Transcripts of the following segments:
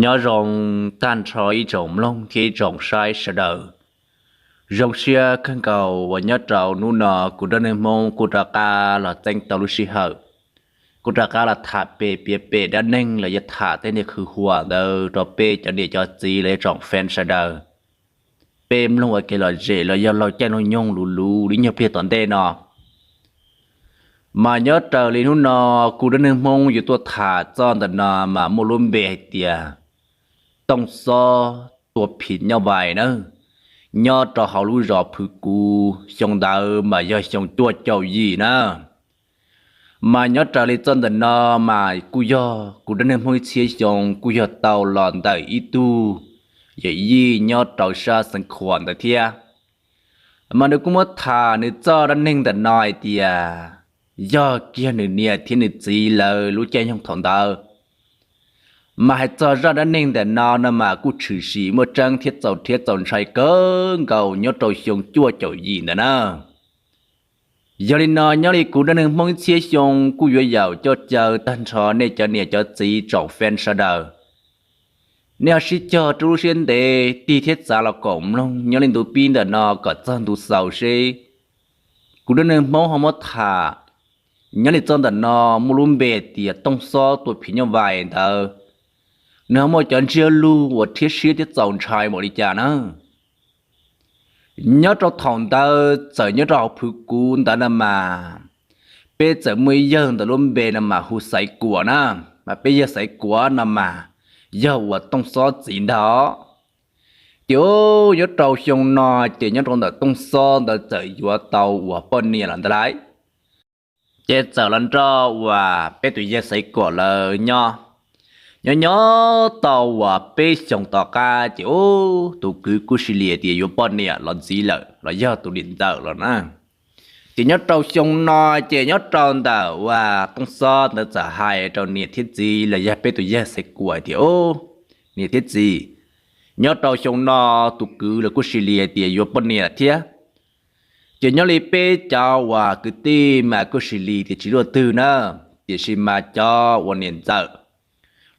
Nyob zoo tag nrho ib tsoom mloog thiab ib tsoom saib sawv daws. Zoo siab kawg nkaus uas nyob rau hnub no kuv Dab Neeg Hmoob kuj rov qab los txeeb tau lub sij hawm, kuj rov qab los tham pem piav pem dab neeg los yog tham tej niag khwv huam ntawd rau peb cov niam cov txiv los yog tsoom fan sawv daws, peb mloog ua kev lom zem los yog laug caij laug nyoog luv luv li nyuag pliag tom ntej no. Mas nyob raws li hnub no kuv Dab Neeg Hmoob yuav tuaj tham txog ntawm no mas muaj lub npe hais tias Tooj Xob tua phim nyuj vais na, nyob rau hauv lub zos Phwv Kuv, xyoo ntawd mas yog xyoo cuaj caum yim na. Mas nyob raws li txoj ntawm no mas kuj yog kuv Dab Neeg Hmoob ib txhiab xyoo kuj yog tau los ntawm ib tug yawm yij nyob rau sab Xeev Khuam ntawd thiab. Mas nws kuj muab tham nws txoj dab neeg ntawm no hais tias yog kiag nws niam thiab nws txiv lawv lub caij nyoog thaum ntawd. Mas hais txog zaj dab neeg ntawm no no mas kuj tshwm sim muaj tseeb thiab txaus rhiab txaus ntshai kawg nkaus nyob rau xyoo cuaj caum yim ntawd na. Yog li no nyob li kuv Dab Neeg Hmoob ib txhiab xyoo kuj yuav yaum coj caw tag nrho nej cov niam cov txiv tsoom fan sawv daws, nej ho sib cog rau lub siab ntev tig thiab txav los koom mloog nyob li ntu pib ntawm no kom txog ntu xaus seb kuv Dab Neeg Hmoob ho muab tham nyob li txoj ntawm no muaj lub npe tias Tooj Xob tua phim nyuj vais ntawd, nws ho muaj cov ntsiab lus uas rhiab siab thiab txaus ntshai npaum li cas na. Nyob rau thaum ntawd txawm nyob rau hauv Phwv Kuv ntawd no mas, peb txawm muaj ib yawg ntawm lub npe no mas hu Xaiv Kuam na, mas peb yawg Xaiv Kuam no mas yog uas Tooj Xob txiv ntag. Ces nyob rau xyoo no ces nyob rau ntawm Tooj Xob ntawd txawm yuav tau uas poj niam lawm ntag lauj. Ces txawm los nrog uas peb tus yawg Xaiv Kuam lawv nyob, nyob nyob tau uas peb xyoos tom qab ces tus kwv kuj cia li tias yuav poj niam los ntxiv lawm los yog tus niam ntxawm los na. Ces nyob rau xyoo no ces nyob rau ntawm uas Tooj Xob ntawd txawm hais rau niam thiab txiv los yog peb tus yawg Xaiv Kuam tias, niam thiab txiv, nyob rau xyoo no tus kwv los kuj cia li tias yuav poj niam thiab. Ces nyob li peb cov uas kwv tij mas kuj cia li tias tsis luaj twg na, tiam sis mas cov uas niam ntxawm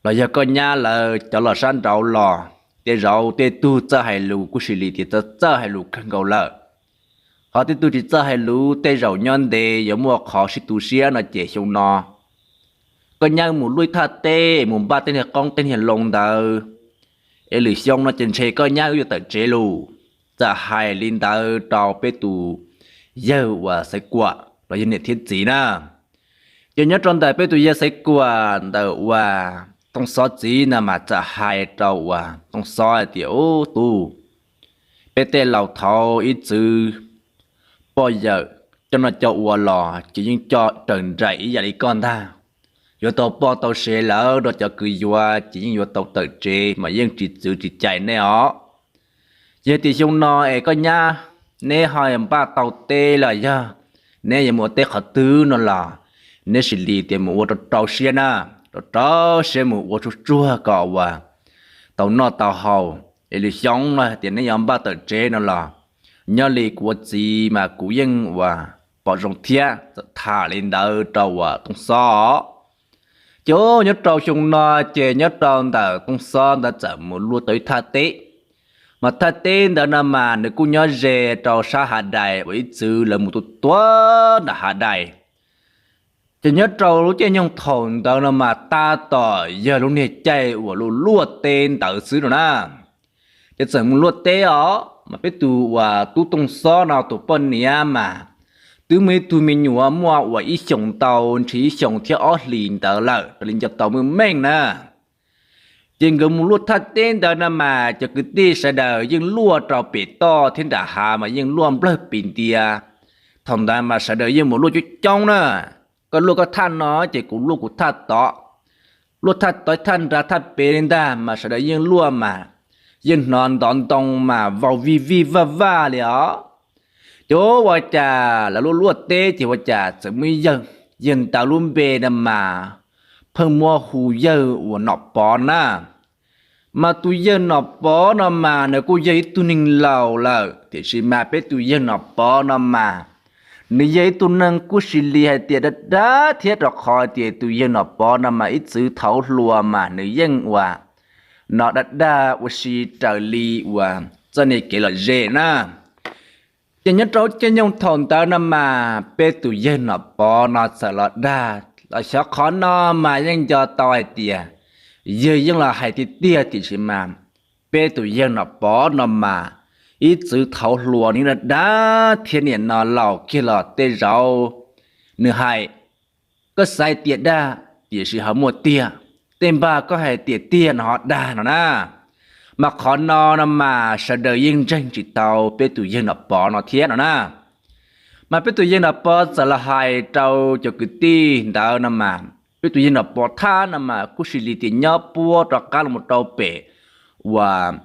los yog koj nyab lawv cov los sab nraud los, tej zaum tej tug txawj hais lus kuj cia li tias txawj hais lus kawg nkaus lawm. Ho tej tug tsis txawj hais lus tej zaum nyob ntev yuav muaj qhov sib tu siab no ces xyoo no koj nyab mus luaj thaj teb mus npaj tej niag qoob tej niag loo ntawd, es lwm xyoo no ces ntshe koj nyab wb yuav tawm tsev lus. Txawm hais li ntawd rau peb tus yawg uas Xaiv Kuam los yog niam thiab txiv na. Ces nyob rau ntawm peb tus yawg Xaiv Kuam ntawm uas Tooj Xob txiv no mas txawm hais rau uas Tooj Xob hais tias, ub tub, peb tej laus thaud ib txwv poj yawm coj noj coj ua los ces yeej coj raws nraim ib yam li koj ntag. Yuav tau poj tau sev lawm rau cov kwv yuav ces yeej yuav tau tawm tsev mas yeej tsis txwv tsis cais nej os. Yog tias xyoo no es koj nyab neb ho npaj tau teb los yog neb yuav mus ua teb qhov twg no los neb cia li tias mus ua rau rau siab na, rau rau siab mus ua tsuag tsuag kom uas tau noj tau haus, es lwm xyoo no tias neb yuav npaj tawm tsev no los nyob li kuv ua txiv mas kuv yeej uas pom zoo thiab. Txawm tham li ntawd rau uas Tooj Xob. Ces nyob rau xyoo no ces nyob rau ntawm Tooj Xob ntawd txawm mus luaj tau ib thaj teb, mas thaj teb ntawd no mas nws kuj nyob ze rau sab Hav Dais uas ib txwv lawv mus tua tua nram Hav Dais. Ces nyob rau lub caij nyoog thaum ntawd no mas tab tom yog lub niag caij uas luaj luaj teb ntawd xwb no na. Ces txawm mus luaj teb os, mas peb tus uas tub Tooj Xob no tus poj niam mas twb muaj ib tug me nyuam muaj uas ib xyoos ntau ntshe ib xyoos thiab ob hlis ntawd lawm raws li nco tau meej meej na. Ces nkawd mus luaj thaj teb ntawd no mas cov kwv tij sawv daws yeej luaj rau pem toj thiab nram hav mas yeej luaj nplawg pim ntias. Thaum ntawd mas sawv daws yeej mus luaj coob coob na, koj luaj koj thaj no ces kuv luaj kuv thaj tod, luaj thaj tod thaj nrad thaj pem li ntag mas sawv daws yeej luaj mas yeej hnov ntov ntoo mas vau vij vij vaj vaj li os. Ces ua cas lawv luaj luaj teb ces ua cas txawm muaj ib yawg, yawg ntawd lub npe no mas pheej muab hu yawg uas Nom Pov na. Mas tus yawg Nom Pov no mas nws kuj yog ib tug neeg laus lawm tiam sis mas peb tus yawg Nom Pov no mas nws yog ib tug neeg kuj cia li hais tias dab dab thiab rau qhov tias tus yawg Nom Pov no mas ib txwv thaum hluas mas nws yeej uas no dag dag ua si raws li uas txoj niag kev lom zem na. Ces nyob rau caij nyoog thaum ntawd no mas peb tus yawg Nom Pov no txawm los dag los xyov qhov no mas yeej nco tau hais tias yawg yeej los hais tiag tiag tiam sis mas peb tus yawg Nom Pov no mas ib txwv thaud hluas nws dag dag thiab niam no laus kiag los tej zaum nws hais, koj xav hais tias dag tiam sis ho muaj tiag, tej npag koj hais tias tiag no ho dag no na. Mas qhov no no mas sawv daws yeej ntseeg tsis tau peb tus yawg Nom Pov no thiab no na. Mas peb tus yawg Nom Pov txawm los hais rau cov kwv tij ntawd no mas peb tus yawg Nom Pov thaj no mas kuj sis li tias nyob puab rov qab los rau pem uas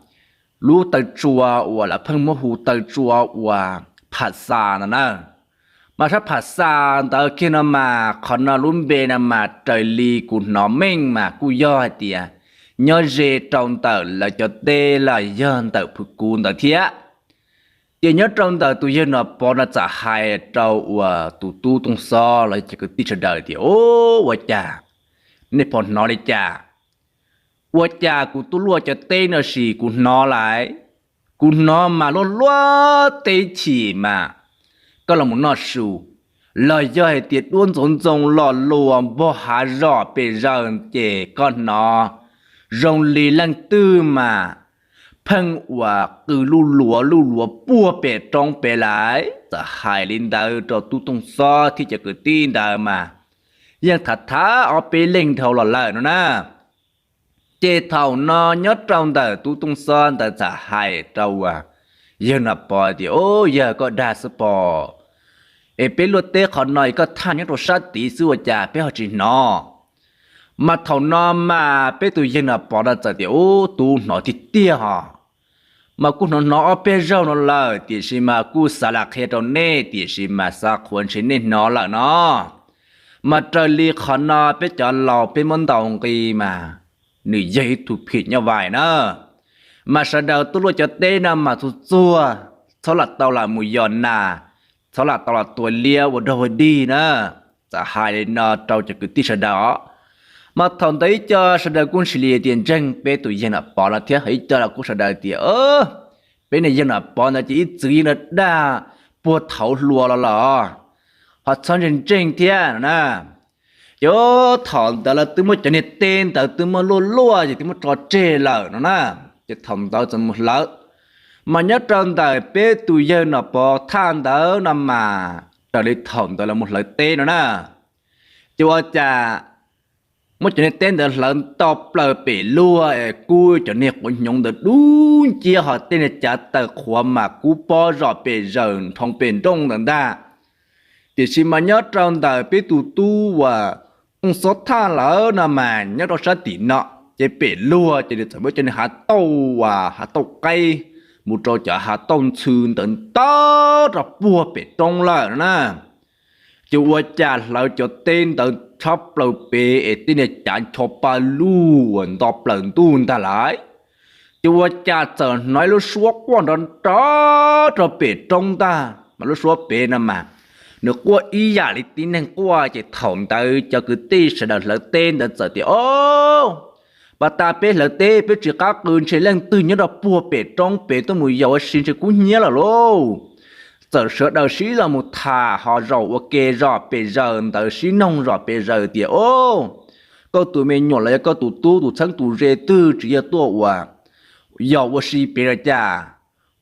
lub taw tsua uas lawv pheej muab hu taw tsua uas Pham Xa no na. Mas sab Pham Xa ntawd kiag no mas qhov no lub npe no mas raws li kuv hnov meej mas kuj yog hais tias nyob ze rau ntawm lawv cov teb los yog ntawm Phwv Kuv ntawd thiab. Ces nyob rau ntawm tus yawg Nom Pov no txawm hais rau uas tus tub Tooj Xob los cov kwv tij sawv daws tias, Ub, ua cas nej pom hnov li cas? Ua cas kuv tub luaj cov teb no sis kuv hnov lawm, kuv hnov mas luaj luaj teb chim mas koj los mus noj su, los yog hais tias duab ntxoov ntxoo los luas npog hav zom pes zaws ces koj hnov zoo li leej twg mas pheej uas qw luj luav luj luav puag pem roob pem lawm. Txawm hais li ntawd rau tub Tooj Xob thiab cov kwv tij ntawd mas yeej thav thav ob peb leeg dhau los lawm no na. Ces thaum no nyob rau ntawm tub Tooj Xob ntawd txawm hais rau uas yawg Nom Pov tias, Ub, yawg, koj dag xwb pom, es peb luaj teb qhov no es koj thaj nyob rau sab tid xwb ua cas peb ho tsis hnov? Mas thaum no mas peb tus yawg Nom Pov no txawm tias, Ub, tub, hnov tiag tiag hos. Mas kuj hnov hnov ob peb zaug no lawm tiam sis mas kuj xav lam qhia rau nej tiam sis mas xav qhuas ntshe nej hnov lawm no. Mas raws li qhov no peb cov laus peb muab ntaus nqi mas nws yog ib tug phim nyuj vais na. Mas sawv daws tuaj luaj cov teb no mas txhua txhua txhob lam tau lam mus yos nas, txhob lam tau lam tua liab ua dog ua dig na. Txawm hais li no rau cov kwv tij sawv daws os. Mas thaum ntawd ib co sawv daws kuj ntshai li tias ntseeg peb tus yawg Nom Pov no thiab, ho ib co los kuj sawv daws tias, Peb niag yawg Nom Pov ntawd ces ib txwv yeej dag puag thaum hluas los lawm, ho txhob ntseeg ntseeg thiab no na. Ces thaum ntawd lawv twb muab cov niag teb ntawd twb muab luaj luaj ces twb muab tso tseg lawm no na. Ces thaum ntawd txawm mus hlawv, mas nyob rau ntawm peb tus yawg Nom Pov thaj ntawd no mas raws li thaum ntawd lawv mus hlawv teb no na, ces ua cas muab cov niag teb ntawd hlawv nto plaws pem luag es kub cov niag quav hnyuv ntawd dub nciab, ho tej niag cav taws qhuav mas kub pob zom pes zaws nrhoo pes nrooj ntawd ntag. Tiam sis mas nyob rau ntawm peb tus tub uas Tooj Xob thaj lawm no mas nyob rau sab tim no, ces pem luag ces nws txawm muab cov niag hav tauj uas hav tauj qaib mus rau cov hav tauj ntxhw ntawd nto rau puag pem roob lawm no na. Ces ua cas hlawv cov teb ntawd tshab plaws pem es tej niag cav ncho pa luj uas nto plaws ntuj ntag lauj. Ces ua cas txawm hnov ib lub suab quaj nrov nrov rau pem roob ntag, mas lub suab pem no mas nws quaj ib yam li tib neeg quaj. Ces thaum ntawd cov kwv tij sawv daws hlawv teb ntawd txawm tias, Ob, pas tas peb hlawv teb peb tsis qab qw ntshe leej twg nyob rau puag pem roob pem tuaj mus yos ua si ntshe kub hnyiab lawm lauj. Txawm sawv daws sib los mus tham ho zaum ua ke zom pes zaws ntawd, sib noog zom pes zaws tias, Ob, koj tus me nyuam los yog koj tus tub tus txheeb tus ze twg tsis yog tuaj uas yos ua si pem los cas?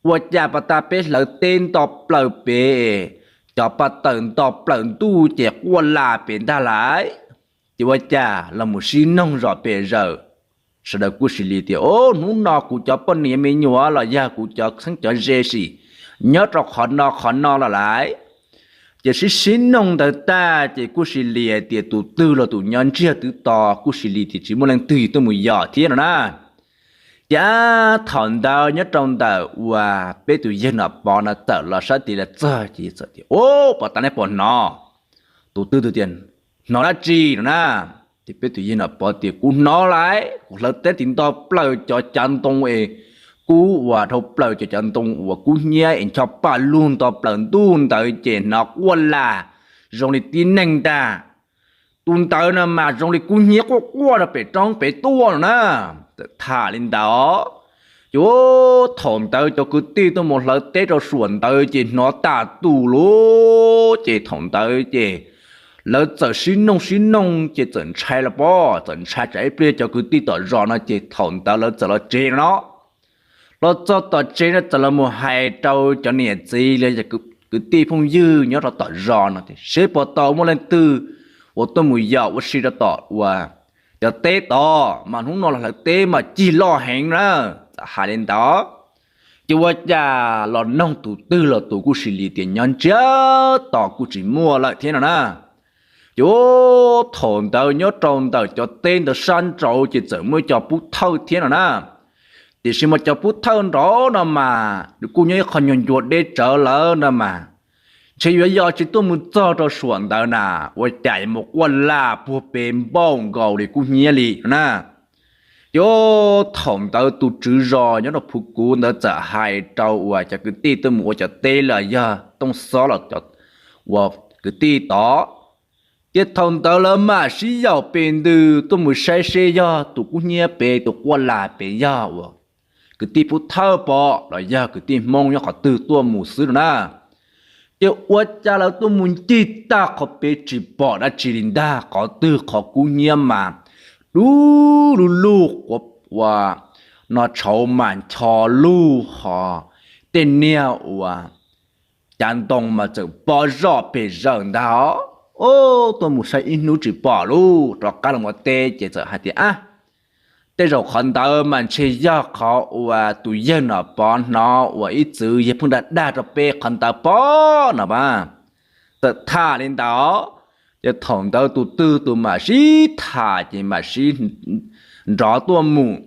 Ua cas pas tas peb hlawv teb nto plaws pem, cov pa tawm nto plaws ntuj ces quaj las pem ntag lauj. Ces ua cas los mus sib noog zom pes zaws, sawv daws kuj sis li tias, Ob, hnub no kuv cov poj niam me nyuam los yog kuv cov txheeb cov ze sim nyob rau qhov no qhov no los lauj. Ces sib sib noog ntawd tag ces kuj sis li hais tias tus twg los tus nyob ntsiag twb to, kuj sis li tias tsis muaj leej twg tuaj mus yos thiab no na. Ces thaum ntawd nyob rau ntawm uas peb tus yawg Nom Pov no txawm los sab tid los txog ces txawm tias, Ob, pas tas neb puas hnov? Tus twg tias, Hnov dab tsi no na? Ces peb tus yawg Nom Pov tias, Kuv hnov lauj, kuv hlawv teb tim nto plaws cov cav ntoo es kub uas dhau plaws cov cav ntoo uas kub hnyiab es ncho pa luj nto plaws ntuj ntawd ces hnov quaj las zoo li tib neeg ntag. Tus ntawd no mas zoo li kub hnyiab quaj quaj rau pem roob pem tuaj no na. Txawm tham li ntawd, ces ub, thaum ntawd cov kwv tij tuaj mus hlawv teb rau suam ntawd ces hnov tas tus lawm. Ces thaum ntawd ces lawv txawm sib noog sib noog ces txawm ntshai los pob, txawm ntshai tsam ib pliag cov kwv tij tom zos no ces thaum ntawd lawv txawm los tsev no. Los txog tom tsev no txawm los mus hais rau cov niam txiv los yog kwv tij phooj ywg nyob rau tom zos no tias seb puas tau muaj leej twg uas tuaj mus yos ua si rau tom uas cov teb tod, mas hnub no los hlawv teb mas cig loj heev na. Txawm hais li ntawd, ces ua cas los noog tus twg los tus kuj sis li tias nyob ntsiag to kuj tsis muaj lawm thiab no na. Ces ub, thaum ntawd nyob rau ntawm cov teb ntawd sab nraud ces txawm muaj cov pub thawj thiab no na. Tiam sis mas cov pub thawj nraud no mas nws kuj nyob ib qho nyuag ncua deb tsawv lawm no mas, ntshe yuav yos tsis tuaj mus txog rau suam ntawd na, ua cas yuav mus quaj lag puag pes npaum nkaus li kub hnyiab li no na. Ces ub, thaum ntawd tus tswv zos nyob rau Phuv Kuv ntawd txawm hais rau uas cov kwv tij tuaj mus ua cov teb los yog Tooj Xob los uas kwv tij tod, ces thaum ntawd lawv mam sib yaum pes ntws tuaj mus saib seb yog tus kub hnyiab pem tus quaj lag pem yog uas kwv tij pub thawj pom los yog kwv tij Hmoob nyob qhov twg tuaj mus xwb no na. Ces ua cas lawv tuaj mus ncig tag qhov pem tsis pom dab tsi li ntag, qhov twg qhov kub hnyiab mas dub lug lug, quav ua no tshauv mas ncho lug ho tej niag uas cav ntoo mas txawm pov zom pes zawm ntag. Ub, tuaj mus saib ib hnub tsis pom lub rov qab los ua teb ces txawm hais tias a, tej zaum qhov ntawd mas ntshe yog qhov uas tus yawg Nom Pov hnov uas ib txwm yawg pheej dag dag rau peb qhov ntawd pob no mas. Txawm tham li ntawd, ces thaum ntawd tus twg tus mam sib tham ces mam sib nrov tuaj mus.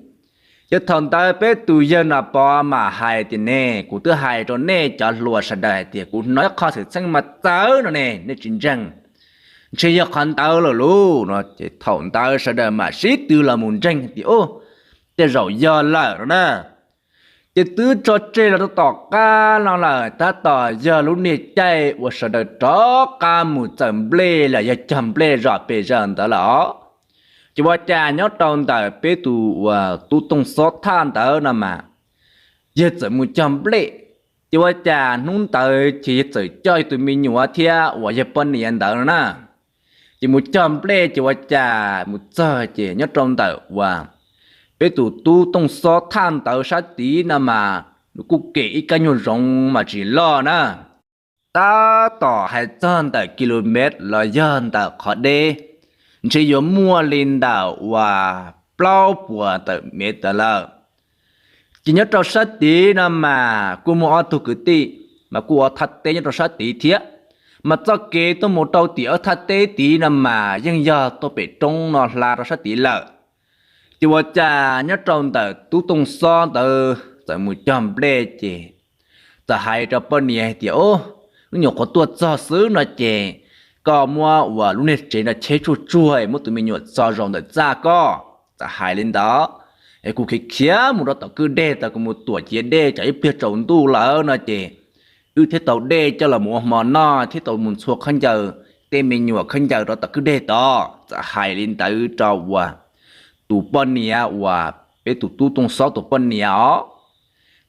Ces thaum ntawd peb tus yawg Nom Pov mam hais tias ne, kuv twb hais rau nej cov hluas sawv daws hais tias kuv hnov ib qho xwm txheej mas txawv no ne nej tsis ntseeg, ntshe yog qhov ntawd lawm lauj no ces thaum ntawd sawv daws mam sib tw los mus ntseeg tias ub, tej zaum yog lawm no na. Ces twb tso tseg los rau tom qab no lawm tab tom yog lub niag caij uas sawv daws rov qab mus txawm nplej los yog cog nplej zom pes zawm ntawd lawm os. Ces ua cas nyob rau ntawm peb tus uas tub Tooj Xob thaj ntawd no mas yawg txawm mus cog nplej. Ces ua cas hnub ntawd ces yawg txawm coj tus me nyuam thiab uas yawg poj niam ntawd no na. Ces mus cog nplej ces ua cas mus txog ces nyob rau ntawm uas peb tus tub Tooj Xob thaj ntawd sab tid no mas nws kuj kem ib kab nyuag zoov mas tsis loj na. Tab tom hais txog ntawm kilomev los yog ntawm qhov deb, ntshe yuav muaj li ntawm uas plaub puas tawm mev tawm lawm. Ces nyob rau sab tid no mas kuj muaj ob tug kwv tij mas kuj ua thaj teb nyob rau sab tid thiab, mas txoj kev tuaj mus rau tim ob thaj teb tid no mas yeej yog tuaj pem roob no hla rau sab tid lawm. Ces ua cas nyob rau ntawm tub Tooj Xob ntawd txawm mus cog nplej ces txawm hais rau poj niam hais tias, Ub, lub nyuam qhuav tuaj txog xwb no ces koj muab uas lub niag tsev no cheb tsuag tsuag es muab tus me nyuam txo zaum ntawm txaj koj. Txawm hais li ntawd es kuv khiav khiav mus rau tom kwj deg tau, kuv mus tuam ciav dej tsam ib pliag tsaus ntuj lawm no ces wb thiaj tau dej coj los mus ua hmo noj thiab tau mus ntxhua khaub ncaws, tej me nyuam khaub ncaws rau tom kwj deg tod. Txawm hais li ntawd rau uas tus poj niam uas peb tus tub Tooj Xob tus poj niam os.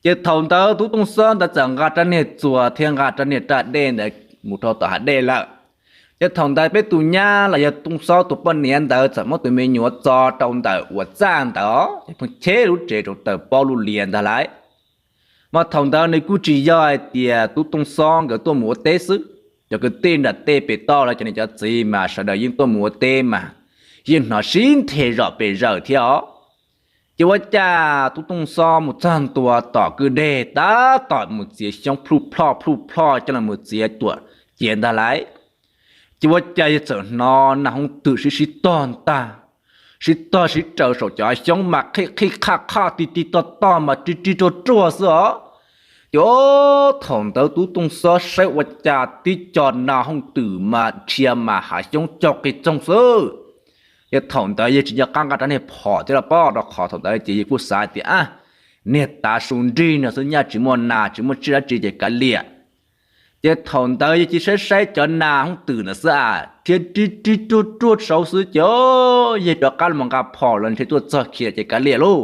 Ces thaum ntawd tub Tooj Xob ntawd txawm nqa rab niag txuas thiab nqa rab niag raj dej ntawd mus rau tom hav dej lawm. Ces thaum ntawd peb tus nyab los yog Tooj Xob tus poj niam ntawd txawm muab tus me nyuam txo rau ntawm uas txaj ntawd os, ces pheej cheb lub tsev rau taws pob lub lias ntag lauj. Mas thaum ntawd nws kuj tsis yog hais tias tub Tooj Xob nkawd tuaj mus ua teb xwb, cov kwv tij nram tej pem toj los cov niam cov txiv mas sawv daws yeej tuaj mus ua teb mas yeej hnov sib nthe zom pes zawm thiab os. Ces ua cas tub Tooj Xob mus txog ntua tom kwj deg tab tom mus txiav xyoob plhuj plhoj plhuj plhoj coj los mus txiav tuam ciav ntag lauj. Ces ua cas yawg txawm hnov nas hooj twm sib sib tog ntag, sib tog sib raws saum cov xyoob mas qhij qhij qhaj qhaj ti ti tog tog mas ri ri ruag ruag xwb os. Ces thaum ntawd tub Tooj Xob saib ua cas tib co nas hooj twm mas dhia mas hav xyoob cog qis txoog xwb. Ces thaum ntawd yawg tsis nco qab nqa rab niag phom thiab los pob, rau qhov thaum ntawd ces yawg kuj xav tias, A, niag tav su nrig no xwb, nyaj tsis muaj nas tsis muaj tsiaj dab tsi ces kav liam. Ces thaum ntawd yawg cia saib saib cov nas hoob twm ntawd xwb a, thiab ri ri ruag ruag saud xwb ces yawg rov qab los nqa phom los ntshe tuaj txog kiag ces kav liam lauj.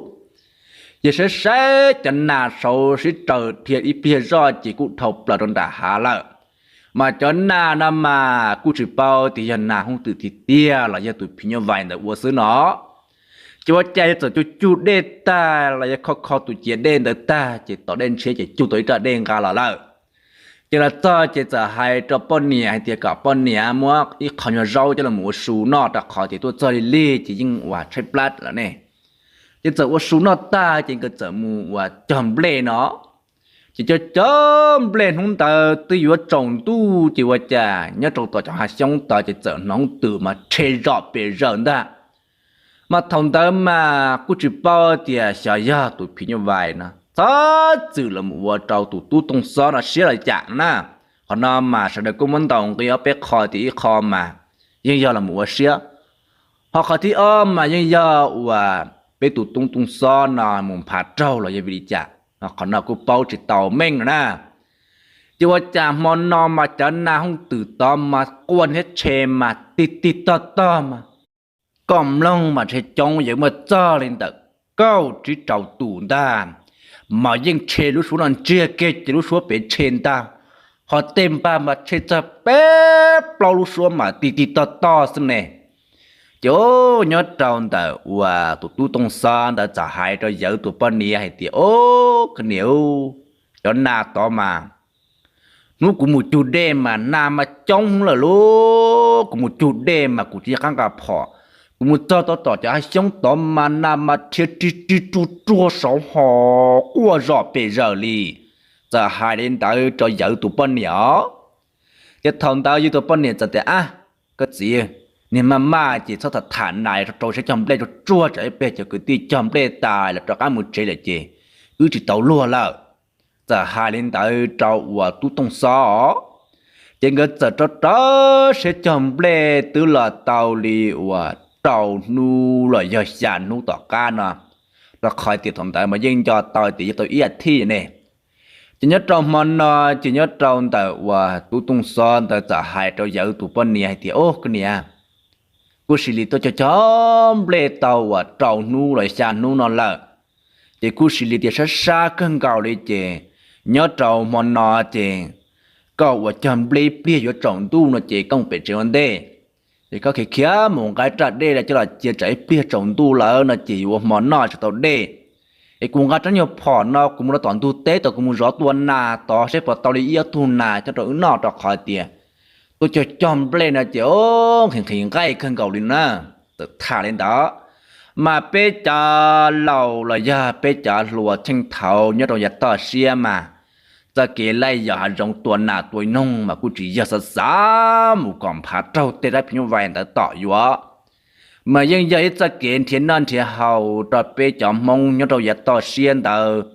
Ces saib saib cov nas saud sib raws dhia ib pliag zoj ces kuj dhau plaws rau nram hav lawm. Mas cov nas no mas kuj tsis paub tias yog nas hoob twm tiag tiag los yog tus phim nyuj vais ntawd ua xwb no. Ces ua cas yawg txawm cug cug dej tag los yawg kho kho tus ciav dej ntawd tag ces tom dej ntshiab ces cug tau ib raj dej nqa los lawm. Ces los txog ces txawm hais rau poj niam hais tias kom poj niam muab ib qho nyuag zaub coj los ua su noj rau qhov tias tuaj txog lig lig ces yeej ua tshaib plab lawm ne. Ces txawm ua su noj tag ces nkawd txawm mus ua cog nplej no. Ces cog cog nplej hnub ntawd twb yuav tsaus ntuj ces ua cas nyob rau tom cov hav xyoob tod ces txawm hnov hoob twm mas rhe zom pes zawm ntag. Mas thaum ntawd mas kuj tsis paub tias xyov yog tus phim nyuj vais no txhob txwm los ua rau tus tub Tooj Xob no siab los cas no na. Qhov no mas sawv daws kuj muab ntaus nqi ob peb qho tias ib qho mas yeej yog los ua siab, ho qhov thib ob mas yeej yog uas peb tus tub Tooj Xob no mus nphav raug los yog vim li cas, qhov no kuj paub tsis tau meej no na. Ces ua cas hmo no mas cov nas hoob twm tod mas quaj thiab tshe mas tig tig tog tog mas, koj mloog mas ntshe coob yuav muaj txog li ntawm kaum tsib rau tus ntag. Mas yeej tshe lub suab no ntsiag kiag ces lub suab pem tshe ntag, ho tej npag mas tshe txog peb plaub lub suab mas tig tig tog tog xwb ne. Ces nyob rau ntawm uas tus tub Tooj Xob ntawd txawm hais rau yawg tus poj niam hais tias, Ob, koj niam, cov nas tod mas hnub kuv mus cug dej mas nas mas coob lawm lauj, kuv mus cug dej mas kuv tsis nco qab nqa phom, kuv mus txog tau tom cov hav xyoob tod mas nas mas rhia ri ri ruag ruag saud ho quaj zom pes zawm li. Txawm hais li ntawd rau yawg tus poj niam os. Ces thaum ntawd yawg tus poj niam txawm tias, Ab, koj txiv, niag maj maj ces txhob tham tham nas, rau rau siab cog nplej tsuag tsuag tsam ib pliag cov kwv tij cog nplej tas los rov qab mus tsev lawm ces wb tsis tau luag lawm. Txawm hais li ntawd rau uas tub Tooj Xob os. Ces nkawd txawm rau rau siab cog nplej twb los tau li uas rau hnub los yog xya hnub tom qab no, rau qhov tias thaum ntawd mas yeej nco tau tias yog tau ib as thiv ne. Ces nyob rau hmo no, ces nyob rau ntawm uas tub Tooj Xob ntawd txawm hais rau yawg tus poj niam hais tias, Ob, koj niam, kuj sis li tuaj cog cog nplej tau uas rau hnub los xya hnub no lawm, ces kuj sis li tias sab sab kawg nkaus li ces nyob rau hmo no ces koj uas cog nplej ib pliag yuav tsaus ntuj no ces koj mus pem tsev ua ntej. Ces koj khiav khiav mus nqa raj dej los coj los cia tsam ib pliag tsaus ntuj lawm no ces yuav ua hmo noj tsis tau dej. Es kuv nqa rab nyuag phom no kuv mus rau tom ntug teb tod, kuv mus zov tua nas tod seb puas tau li ib ob tug nas coj rau wb noj, rau qhov tias tuaj cog cog nplej no ces nqhis nqhis nqaij kawg nkaus li na. Txawm tham li ntawd, mas peb cov laus los yog peb cov hluas theej thaud nyob rau yav toj siab mas txoj kev laij yos hav zoov tua nas tua noog mas kuj tsis yog xav xav mus kom nphav raug tej rab phim nyuj vais ntawd tom yuav. Mas yeej yog ib txoj kev nrhiav noj nrhiav haus rau peb cov Hmoob nyob rau yav toj siab ntawd.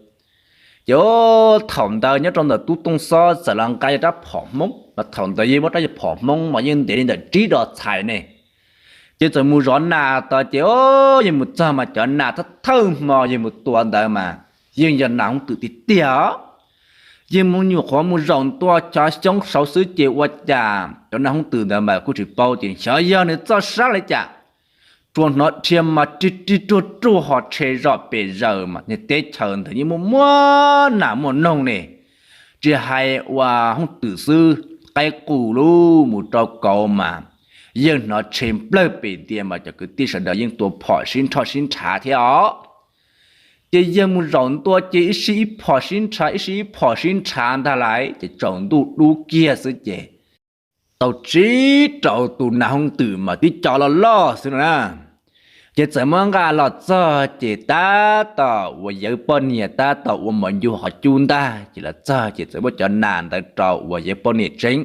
Ces thaum ntawd nyob rau ntawm tub Tooj Xob txawm los nqa rab phom Hmoob, mas thaum ntawd yeej muab rab phom Hmoob mas yeej ntev li ntawm tsib dos txhais ne. Ces txawm mus zov nas tod ces yeej mus txog mas cov nas thawj thawj hmo yeej mus tua ntawd mas yeej yog nas hoob twm tiag tiag. Yeej mus nyuam qhuav mus zaum ntua cov xyoob saud xwb ces ua cas cov nas hoob twm ntawd mas kuj tsis paub tias xyov yog nws txoj sab li cas, tsuas hnov rhia mas ri ri ruag ruag ho tshe zom pes zaws mas niag teb chaws ntawd yeej muaj muaj nas muaj noog ne. Tsis hais ua hoob twm xwb, qaib qus lub mus rau kauv mas yeej hnov tshe nplawg pes tias mas cov kwv tij sawv daws yeej tua phom sib nrhoj sib nrhav thiab os. Ces yawg mus zaum ntua ces ib sij ib phom sib nrhav ib sij ib phom sib nrhav ntag lauj, ces tsaus ntuj dub kiag xwb ces tau tsib rau tus nas hoob twm mas tib co loj loj xwb no na. Ces txawm muab nqa los txog ces tab tom uas yawg poj niam tab tom ua mov ncua qhov cub ntag, ces los txog ces txawm muab cov nas ntawd rau uas yawg poj niam tsev.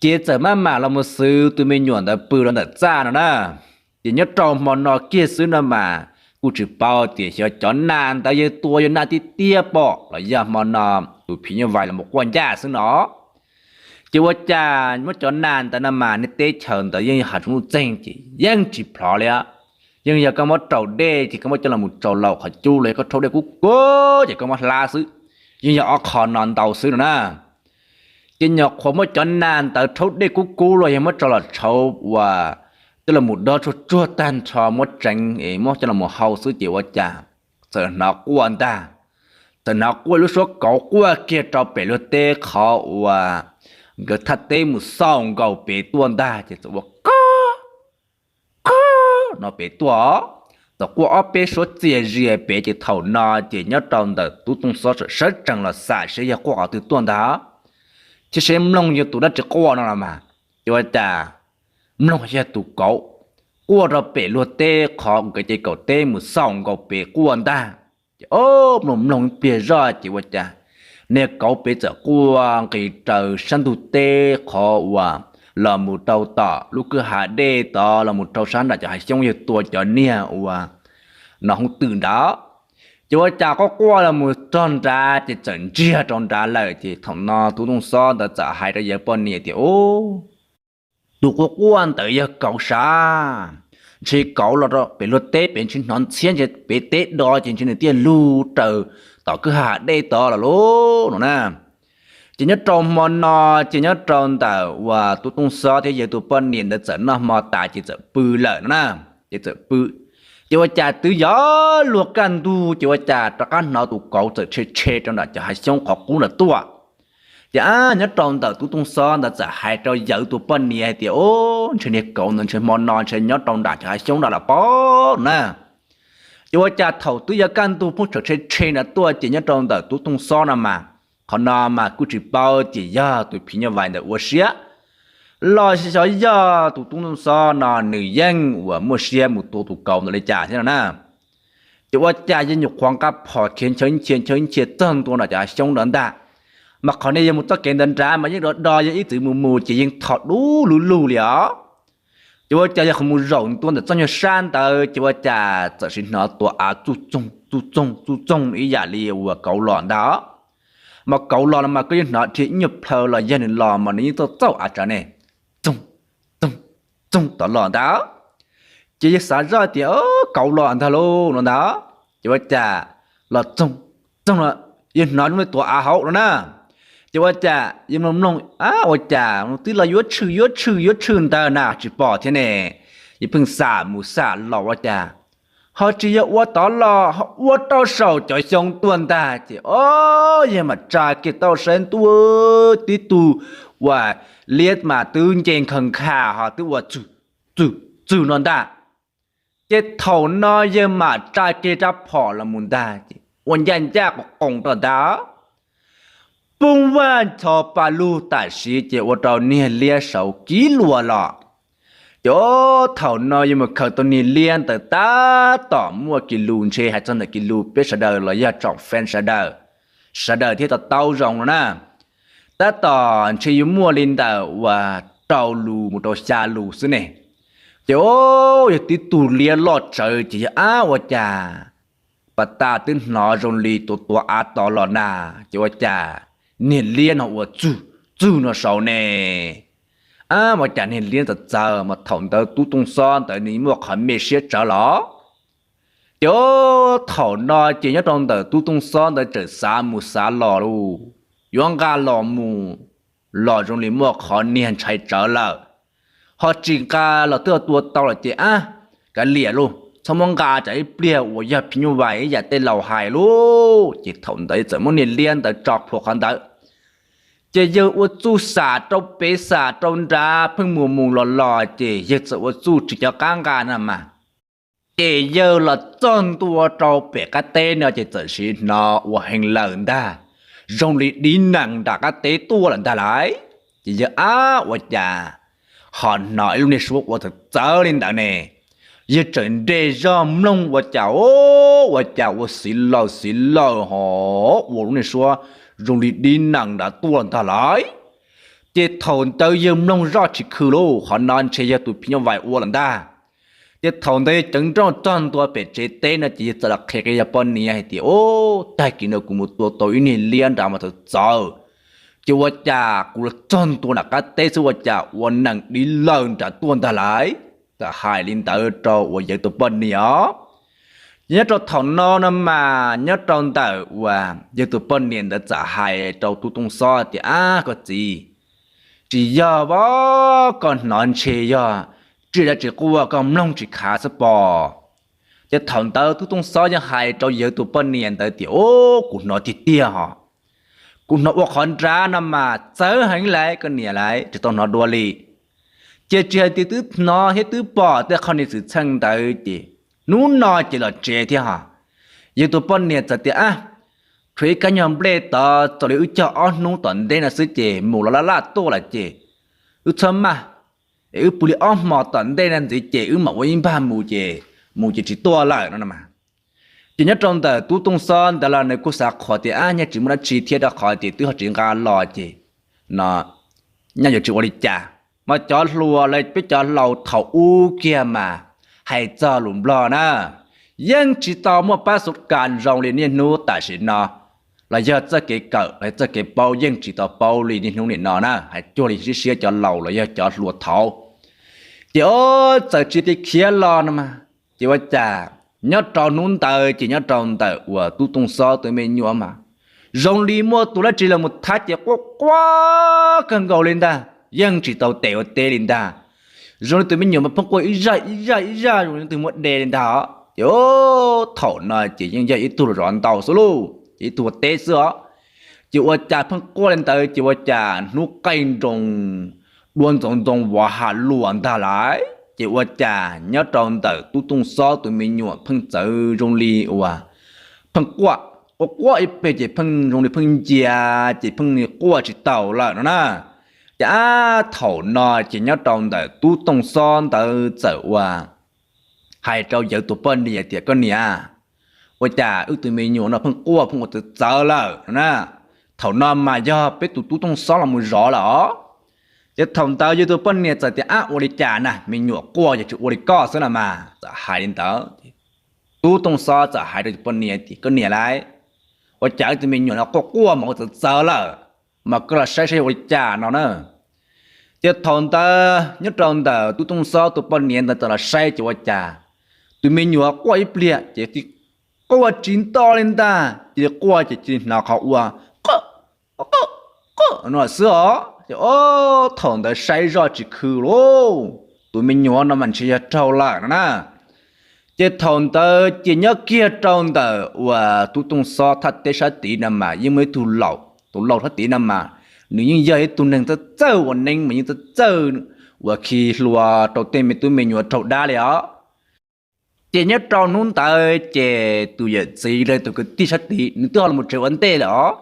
Ces txawm maj mam los mus xwb tus me nyuam ntawd pw rau ntawm txaj no na. Ces nyob rau hmo no kiag xwb no mas kuj tsis paub tias xyov cov nas ntawd yog tua yog nas tiag tiag pom los yog hmo no tus phim nyuj vais los quaj ncaj xwb no. Ces ua cas muab cov nas ntawd no mas niag teb chaws ntawd yeej yog hav zoov nuj txeeg ces yeej tsis plhov li. Yeej yog koj muab rau dej ces koj muab coj los mus rau laus qhov cub los yog koj rhaub dej kub kub ces koj muab hlab xwb, yeej yog ob qho no ntau xwb no na. Ces nyuam qhuav muab cov nas ntawd rhaub dej kub kub los yog muab tso los tshauv uas coj los mus dob tsuag tsuag tag nrho muab tseev es muab coj los hau xwb ces ua cas txawm hnov quaj ntag. Txawm hnov quaj lub suab kauv quaj kiag rau pem luag teb qhov uas nkawd thaj teb mus xauj nkaus pem tuaj ntag ces txawm ua ko ko no pem tuaj. Txawm quaj ob peb suab txias zias pem ces thaum no ces nyob rau ntawm tub Tooj Xob sawv tsees los xam saib yog quaj qhov twg tuaj ntag. Thiab saib mloog yog tus dab tsi quaj no los mas, ces ua cas mloog yog tus kauv quaj rau pem luag teb qhov nkawd ces kaum teb mus xauj nkaus pem quaj ntag. Ces o, mloog mloog pliag zoj ces ua cas niag kauv pem txawm quaj nqis raws sab ntug teb qhov uas los mus rau tom lub kwj ha dej tod los mus rau sab nram cov hav xyoob yog tua cov niag uas no hoob twm nrad. Ces ua cas quaj quaj los mus txog nrad ces txawm ntsiag rau nrad lawm ces thaum no tub Tooj Xob ntawd txawm hais rau yawg poj niam tias, Ub, tus quaj quaj ntawd yog kauv sav. Ntshe kauv los rau pem luag teb pem ntshe hnov ntxhiab ntshe pem teb do ces ntshe nws thiaj lug raws tom kwj ha dej tod los lauj no na. Ces nyob rau hmo no ces nyob rau ntawm uas tub Tooj Xob thiab yawg tus poj niam ntawd txawm noj hmo tas ces txawm pw lawm no na. Ces txawm pw, ces ua cas twb yuav luag kaj ntug ces ua cas rov qab hnov tus kauv txawm tshe tshe rau nram cov hav xyoob qhov qub ntawd tuaj. Ces nyob rau ntawm tub Tooj Xob ntawd txawm hais rau yawg tus poj niam hais tias, Ub, ntshe niag kauv ntawd ntshe hmo no ntshe nyob rau nram cov hav xyoob nrad los pob na. Ces ua cas thaum twb yuav kaj ntug pheej tseem tshe tshe nrad tuaj ces nyob rau ntawm tub Tooj Xob no mas, qhov no mas kuj tsis paub ces yog tus phim nyuj vais ntawd ua siab los xyov yog tus tub Tooj Xob no nws yeej uas muaj siab mus tua tus kauv ntawd li cas thiab no na. Ces ua cas yeej nyuam qhuav nqa phom khiav nchaw nchia nchaw nchia txog ntua nram cov hav xyoob ntawd ntag. Mas qhov niag yawg mus txoj kev ntawd nrad mas yeej do do yawg ib txwm mus mus ces yeej thaum dub lug lug li os. Ces ua cas yawg qhov mus zaum ntua ntawm txoj nyuag sab ntawd ces ua cas txawm sim hnov tus av txuj txoog txuj txoog txuj txoog ib yam li uas kauv los ntag. Mas kauv los no mas koj yeej hnov dhia ib nyuag plhaw los yog nws los mas nws yeej txawj txawj av tsav ne, txoog txoog txoog tod los ntag. Ces yawg xav zoj tias kauv los ntag lauj no ntag. Ces ua cas los txoog txoog no, yawg hnov zoo li tuav av hauv no na. Ces ua cas yawg mloog mloog, Ab, ua cas twb los yuav tshwm yuav tshwm yuav tshwm ntawd na tsis pom thiab ne? Yawg pheej xam mus xam los ua cas ho tsis yog ua tod los ho ua rau saum cov xyoob tuaj ntag. Ces o, yawg mam tsa kiag taub saib ntuj, tib tug uas liab mas twb nce nkhaws nkha ho twb ua txwg txwg txwg no ntag. Ces thaum no yawg mam tsa kiag rab phom los mus ntag ces ua ncaj ncaj qos qoos rau ntag. Poob vaj ncho pa lug tam sim ces ua rau niag liab saud kiv luas los. Ces thaum no yawg mus khaws tau niag liab ntawd tab tom muaj kis lus ntshe hais txog ntawm kis lus peb sawv daws los yog tsoom fan sawv daws, sawv daws thiaj to taub zoo no na. Tab tom ntshe yuav muaj li ntawm uas rau lus mus rau xya lus xwb ne. Ces o, yog tib tug liab loj tsawv ces yawg ab ua cas pas tas twb hnov zoo li tus tuav av tod los na. Ces ua cas niag liab no ua txwg txwg no saud ne. Ab, ua cas niag liab txawv txawv mas thaum ntawd tub Tooj Xob ntawd nws muaj qhov me siab tsawv los. Ces thaum no ces nyob rau ntawm tub Tooj Xob ntawd txawm xav mus xav los lauj, yuav nqa los mus los zoo li muaj qhov niag ntshai tsawv lawm. Ho tsis nqa los twb tua tau lawm ces ab, kav liam lauj, txhob muab nqa tsam ib pliag uas yog phim nyuj vais ib yam tej laus hais lauj. Ces thaum ntawd txawm muab niag liab ntawd tso plhuav qhov ntawd. Ces yawg ua txuj xam rau pem xam rau nrad pheej mus mus los los ces yawg txawm ua txuj tsis cov qab nqa na mas. Ces yawg los txog ntua rau pem qab teb no ces txawm sim hnov ua heev lawm ntag, zoo li dib nees nram qab teb tuaj lawm ntag lauj. Ces yawg ab, ua cas ho hnov ib lub niag suab ua txawv txawv li ntawd ne. Yawg txawm nres zog mloog ua cas, ua cas ua xiv lawm xiv lawm ho ua lub niag suab zoo li dib nees nrad tuaj ntag lauj. Ces thaum ntawd yawg mloog zoj tsis khw lauj, qhov no ntshe yog tus phim nyuj vais ua lawm ntag. Ces thaum ntawd yawg ceev nrooj txog ntua pem tsev teb no ces yawg txawm los qhia rau yawg poj niam hais tias, Ub, tag kis no kuv mus tua tau ib niag liab nrad mas txawv txawv. Ces ua cas kuv los txog ntua nram qab teb xwb ua cas ua nees dib lawm nrad tuaj ntag lauj. Txawm hais li ntawd rau uas yawg tus poj niam os. Ces nyob rau thaum no no mas nyob rau ntawm uas yawg tus poj niam ntawd txawm hais rau tub Tooj Xob tias, Ab, koj txiv, tsis yog os, koj hnov ntshe yog tsiaj dab tsi quaj koj mloog tsis khav xwb pob. Ces thaum ntawd tub Tooj Xob yeej hais rau yawg tus poj niam ntawd tias, Ub, kuv hnov tiag tiag os. Kuv hnov ua qhov nrad no mas txawv heev lawm koj niam lawv, tsis tau hnov dua li. Ces tsis hais tias twb hnov thiab twb pom tej qhov niag xwm txheej ntawd ces hnub no ces los tsev thiab os. Yawg tus poj niam txawm tias, Ab, tshuav ib kab nyuag nplej tod, txaus li wb cog ob hnub tom ntej no xwb ces mus los laj laj tuaj lawm ces wb txhob maj, es wb pw li ob hmos tom ntej no ntxiv ces wb mam ua ib npag mus ces, mus ces tsis tuaj lawm no. Ces nyob rau ntawm tub Tooj Xob ntawd los nws kuj xav qhuas tias, Ab, nyaj tsis muaj dab tsi thiab rau qhov tias twb ho tsis nqa los ces no, nyaj yuav tsis ua li cas. Mas cov hluas los peb cov laus thaum ub kiag mas hais txog lus Nplog na, yeej tsis tau muaj pab xub kas zoo li niaj hnub tam sim no, los yog txoj kev kawm los txoj kev paub yeej tsis tau paub li niaj hnub nim no na, hais cuag li siab siab cov laus los yog cov hluas thaud. Ces ob txawm tsis ti khiav los no mas, ces ua cas nyob rau hnub ntawd ces nyob rau ntawm uas tub Tooj Xob tus me nyuam mas zoo li muaj tus dab tsi los mus thab ces quaj quaj kawg nkaus li ntag, yeej tsis tau tes ua teb li ntag. Zoo li tus me nyuam mas pheej quaj ib zaj ib zaj ib zaj zoo li tus muaj de li ntag. Ces thaum no ces yeej yog ib tug los zov ntau xwb lauj, ces ib tug ua teb xwb os. Ces ua cas pheej quaj li ntawd ces ua cas hnub qaij nroos dua ntxoov ntxoo vov has luas ntag lawm ces ua cas nyob rau ntawm tub Tooj Xob tus me nyuam pheej txawv zoo li uas pheej quaj, quaj quaj ib pliag ces pheej zoo li pheej ncia, ces pheej quaj tsis taus lawm no na. Ces ab thaum no ces nyob rau ntawm tub Tooj Xob ntawd txawm ua hais rau yawg tus poj niam tias, Koj niam, ua cas wb tus me nyuam no pheej quaj pheej ua txawv txawv lawm no na? Thaum no mas yog peb tus tub Tooj Xob los mus zov lawm os. Ces thaum ntawd yawg tus poj niam txawm tias, Ab, ua li cas na, me nyuam quaj yog tsis ua li koj xwb no mas. Txawm hais li ntawd, tub Tooj Xob txawm hais rau tus poj niam tias, Koj niam lauj, ua cas wb tus me nyuam no quaj quaj mas ua txawv txawv lawm, mas koj los saib saib ua li cas no na. Ces thaum ntawd nyob rau ntawm tub Tooj Xob tus poj niam ntawd txawm los saib ces ua cas tus me nyuam quaj ib pliag ces quaj tsis nto li ntag, cia li quaj ces cia li hnov qhov ua qo qo no xwb os. Ces thaum ntawd saib zoj tsis khw lauj, tus me nyuam no mas ntshe yog raug lawm no na. Ces thaum ntawd ces nyob kiag rau ntawm uas tub Tooj Xob thaj teb sab tid no mas yeej muaj ib tug laus, tus laus thaj tid no mas nws yeej yog ib tug neeg txawj txawj ua neeb mas yeej txawj txawj uas khi hlua rau tej me tub me nyuam raug dab li os. Ces nyob rau hnub ntawd ces tus yawm txiv los tus kwv tij sab tid nws twb ho los tsev ua ntej lawm os.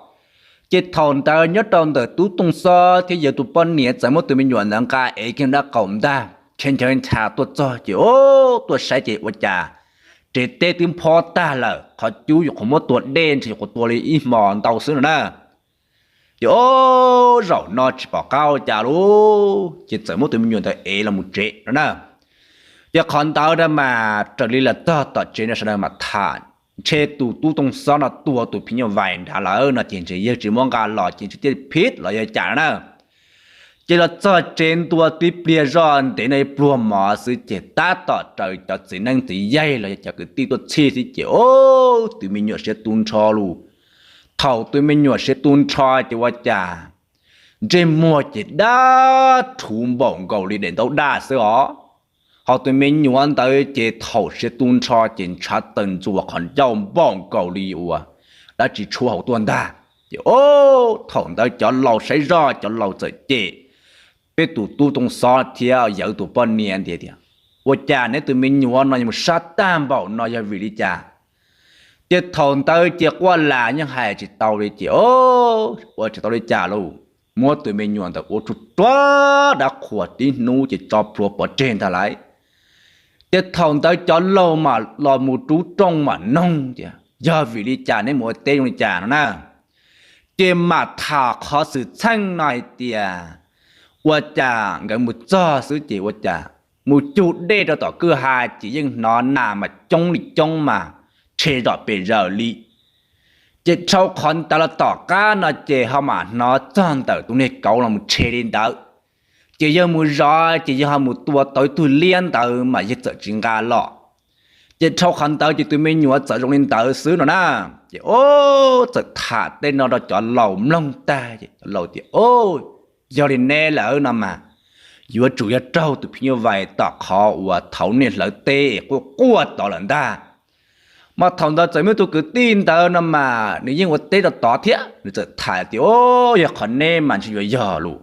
Ces thaum ntawd nyob rau ntawm tub Tooj Xob thiab yawg tus poj niam txawm muab tus me nyuam ntawd nqa ev kiag dab qaum ntag, khiav nchaw ncha tuaj txog ces o, tuaj saib ces ua cas tsev teb twb nphob tag lawm, qhov cub yuav qhuav muab tua dej ntshe yuav qhuav tua li ib hmo ntau xwb no na. Ces o, zaum no tsis pom qab ua cas lauj, ces txawm muab tus me nyuam ntawd ev los mus tsev no na. Ces qhov ntawd na mas raws li los txog tom tsev no sawv daws mam tham, ntshe tus tub Tooj Xob no tua tus phim nyuj vais nrad lawm no ces ntshe yawg tsis muab nqa los ces ntshe thiaj phiv los yog cas no na. Ces los txog tsev ntua tib pliag zoj ntev no ib pluag mov xwb ces tab tom raws cov txiv neeb txiv yaig los yog cov kwv tij tuaj txhij xwb ces o, tus me nyuam siav tu nrho lus. Thaum tus me nyuam siav tu nrho ces ua cas ntsej muag ces dab rhuv npaum nkaus li daim ntaub daj xwb os. Ho tus me nyuam ntawd ces thaum siav tu nrho ces ntshav taws ntxuas qhov ncauj npaum nkaus li uas dab tsi tshuab hauv tuaj ntag. Ces o, thaum ntawd cov laus saib zoj cov laus txawm cem peb tus tub Tooj Xob thiab yawg tus poj niam ntawd tias, Ua cas neb tus me nyuam no yuav mus sab tag npaum no yog vim li cas? Ces thaum ntawd ces quaj las yeej hais tsis tau li ces o, ua tsis tau li cas lauj, muab tus me nyuam ntawd ua tsuj tsuag dab qhuas tib hnub ces tso plhuav pov tseg ntag lauj. Ces thaum ntawd cov laus mam los mus rub rooj mam noog tias, Yog vim li cas neb mus ua teb zoo li cas no na? Ces mam tham qhov xwm txheej no hais tias ua cas nkawd mus txog xwb ces ua cas mus cug dej rau tom kwj ha ces yeej hnov nas mas coob li coob mas tshe zom pes zaws li. Ces dhau qhov ntawd los tom qab no ces ho mam hnov txog ntawm tus niag kauv los mus tshe li ntawd. Ces yawg mus zov ces yawg ho mus tua tau ib tug liab ntawd mas yawg txawm tsis nqa los. Ces dhau qhov ntawd ces tus me nyuam txawm zoo li ntawd xwb no na. Ces o, txawm tham tej no rau cov laus mloog tag ces cov laus tias, O, Yog li neb lawm no mas yuav tsum yog raug tus phim nyuj vais tom qhov uas thaum nej hlawv teb es quaj quaj tod lawm ntag. Mas thaum ntawd txawm muaj tus kwv tij ntawd no mas nws yeej ua teb rau tod thiab, nws txawm tham tias, O, yog qhov neb mas ntshe yuav yog lus,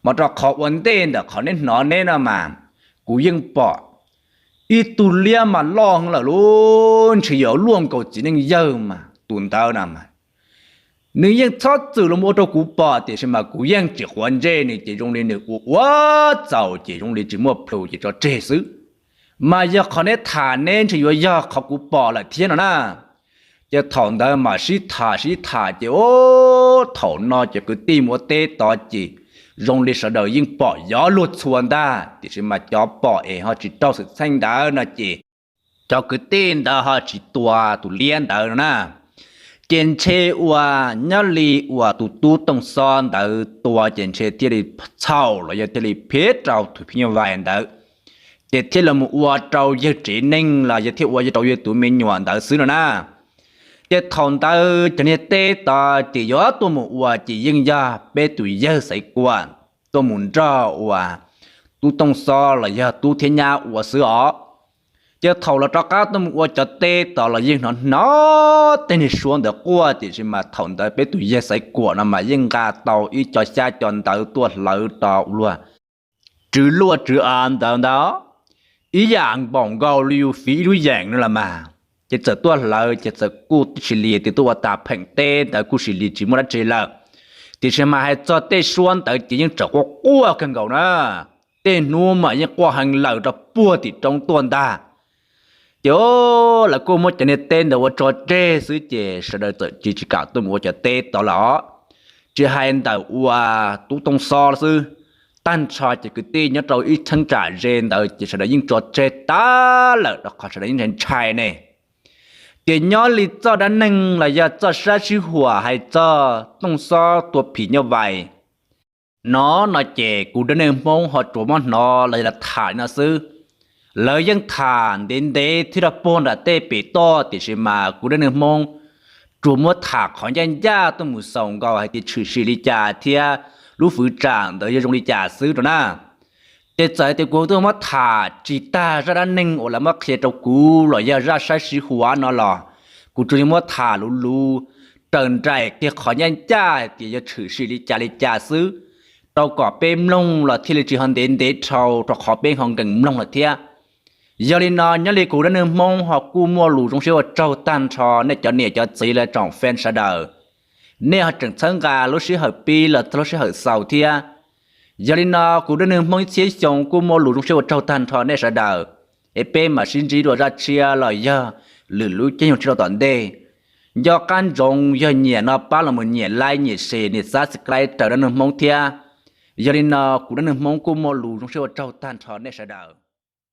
mas rau qhov ua ntej ntawm qhov neb hnov neb no mas kuv yeej pom ib tug liab mas loj heev lawm lub, ntshe yuav luaj nkaus txiv neej yawg mas tus ntawd no mas nws yeej txhob txwm los ua rau kuv pom, tiam sis mas kuv yeej tsis quav ntsej nws, ces zoo li nws ua ua txaus ces zoo li tsis muaj plhus ces tso tseg xwb. Mas yog qhov neb tham neb ntshe yuav yog qhov kuv pom lawm thiab no na. Ces thaum ntawd mas sib tham sib tham ces, o, thaum no cov kwv tij mus ua teb tod ces zoo li sawv daws yeej pom yov luag txhua ntag, tiam sis mas cov pom es ho tsis raug xwm txheej ntawd no ces cov kwv tij ntawd ho tsis tua tus liab ntawd no na. Ces ntshe uas nyob li uas tus tub Tooj Xob ntawd tua ces ntshe thiaj li txhaum los yog thiaj li phiv rau tus phim nyuj vais ntawd, ces thiaj li mus ua rau yawg tsev neeg los yog thiaj ua rau yawg tus me nyuam ntawd xwb no na. Ces thaum ntawd cov niag teb tod ces yuav tuaj mus ua ces yeej yog peb tus yawg Xaiv Kuam tuaj mus nrog uas tub Tooj Xob los yog tub thiab nyab ua xwb os. Ces thaum los rov qab tuaj mus ua cov teb tod los yeej hnov hnov tej niag suab ntawd quaj, tiam sis mas thaum ntawd peb tus yawg Xaiv Kuam no mas yeej nqa tau ib co xyab co ntawv tuaj hlawv rau ua luag tswv luaj tswv av ntawd ntag, ib yam npaum nkaus li yus fiv ib lub yeem no los mas. Ces txawm tuaj hlawv ces txawm kuj tib sis li tias tuaj ua tag pheem teb ntawd kuj sis li tsis muaj dab tsi lawm, tiam sis mas hais txog tej suab ntawd ces yeej tseem quaj quaj kawg nkaus na. Tej hnub mas yeej quaj heev lawm rau puag tim roob tuaj ntag. Ces lawv kuj muab cov niag teb ntawd ua tso tseg xwb ces sawv daws txawm tsis tsis kam tuaj mus ua cov teb tod lawm os. Tsis hais ntawm uas tub Tooj Xob xwb, tag nrho cov kwv tij nyob rau ib cheeb tsam ze ntawd ces sawv daws yeej tso tseg tag lawm rau qhov sawv daws yeej ntshai ntshai ne. Ces nyob li txoj dab neeg los yog txoj sab sib huam hais txog Tooj Xob tua phim nyuj vais no no ces kuv dab neeg Hmoob ho tsuas muab hnov los yog tham li no xwb. Lawv yeej tham ntev ntev thiab rau puag nram tej pem toj, tiam sis mas kuv dab neeg Hmoob tsuas muab tham qhov ncaj ncaj tuaj mus xaus nkaus hais tias tshwm sim li cas thiab lub fwv tsam ntawd yog zoo li cas xwb rau na. Ces txawm hais tias kuv tuaj muab tham tsis tag zaj dab neeg uas lawv muab qhia rau kuv los yog zaj sab sib huam no los, kuv tsuas yog muab tham luv luv raws nraim kiag qhov ncaj ncaj hais tias yog tshwm sim li cas li cas xwb, rau kom peb mloog los thiaj li tsis ho ntev ntev dhau rau qhov peb ho nkees mloog lawm thiab. Yog li no nyob li kuv dab neeg Hmoob ho kuj muaj lus zoo siab ua tsaug tag nrho nej cov niam cov txiv los tsoom fan sawv daws, nej ho tseem txhawb nqa lub sij hawm pib los txog lub sij hawm xaus thiab. Yog li no kuv dab neeg Hmoob ib txhiab xyoo kuj muaj lus zoo siab ua tsaug tag nrho nej sawv daws, es peb mam sib ntsib dua zaj tshiab los yog lwm lub caij nyoog tshiab rau tom ntej. Nco qab ntsoov yog nyiam no pab los mus nyiam like, nyiam share, nyiam subscribe raws dab neeg Hmoob thiab. Yog li no kuv dab neeg Hmoob kuj muaj lus zoo siab ua tsaug tag nrho nej sawv daws.